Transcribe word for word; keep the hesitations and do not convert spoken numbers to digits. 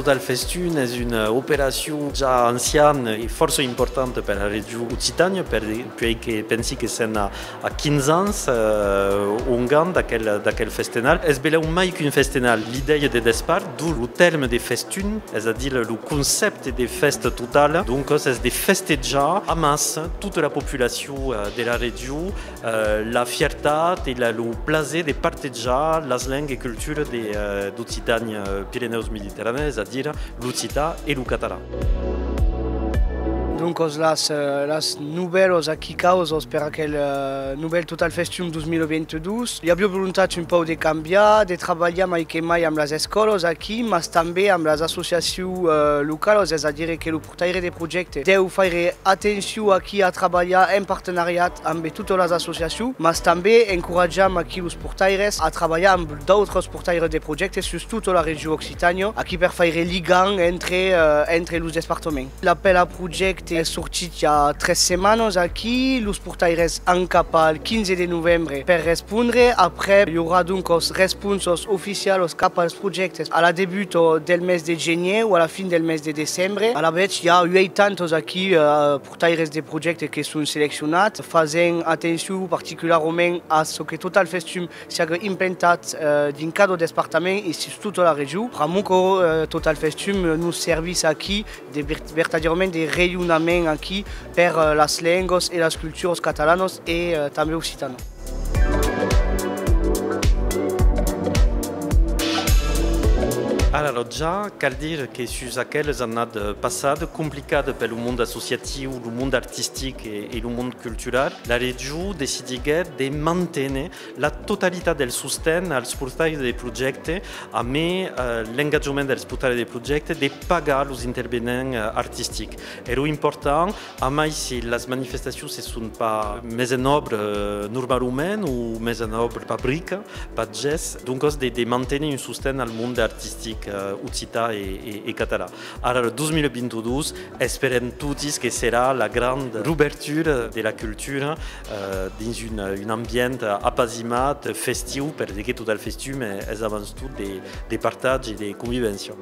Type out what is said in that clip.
Total Festun es una operacion ja anciana e fòrça importanta per la region Occitània, per de-, puèi que pensi que sèm a, a quinze ans, eh, ongan d'aquel, d'aquel festenal. Es belèu mai qu'un festenal. L'idèia de despart, d'ont lo tèrme de festun, es a dire lo concèpte de fèsta totala, doncas es de festejar amassa tota la populacion, eh, de la region, eh, la fiertat e la, lo plaser de partejar las lengas e culturas de, eh, d'Occitània, eh, Pirenèus-Mediterranèa, es a dire l'occitan e lo catalan. Doncas, las, eh, las novèlas aquí causas per aquel, eh, novèl Total Festun dos mil vint-e-dos, i aviá volontat un pauc de cambiar, de trabalhar mai que mai amb las escòlas aquí, mas tanben amb las associacions, eh, localas, es a dire que lo portaire de projècte deu faire atencion aquí a trabalhar en partenariat amb totas las associacions, mas tanben encoratjam aquí los portaires a trabalhar amb d'autres portaires de projèctes sus tota la region Occitània, aquí per faire ligam entre, eh, entre los despartaments. L'apèl a projècte es sortit i a tres setmanas aquí, los portaires an cap al quinze de novembre per respondre, après i aurà doncas responsas oficialas cap als projèctes a la debuta del mes de genièr o a la fin del mes de decembre. Alavetz, i a uèitanta aquí, eh, portaires de projècte que son seleccionats. Fasèm atencion particularament a çò que Total Festun siague implantat, eh, dins cada despartament e sus tota la region. Pr'amor que, eh, Total Festun nos servís aquí de ver-, vertadièrament de rayonament aquí per, eh, las lengas e las culturas catalanas e, eh, tanben occitanas. Alara, ja cal dire que sus aquelas annadas, eh, passadas, complicadas per lo mond associatiu, lo mond artistic e, e lo mond cultural, la region decidiguèt de manténer la totalitat del sosten als portaires de projècte, amé, eh, l'engatjament dels portaires de projècte de pagar los intervenents, eh, artistics. Èra important, amai se las manifestacions se son pas mes en òbra, eh, normalament o mes en òbra pas brica, pas ges, doncas de, de manténer un sosten al monde artistic, eh, occitan e, e, e catalan. Ara, lo dos mil vint-e-dos, esperem totis que serà la granda robertura de la cultura, eh, dins un, un ambient apasimat, festiu, per de que Total Festun es abans tot de, de partatge e de convivéncia.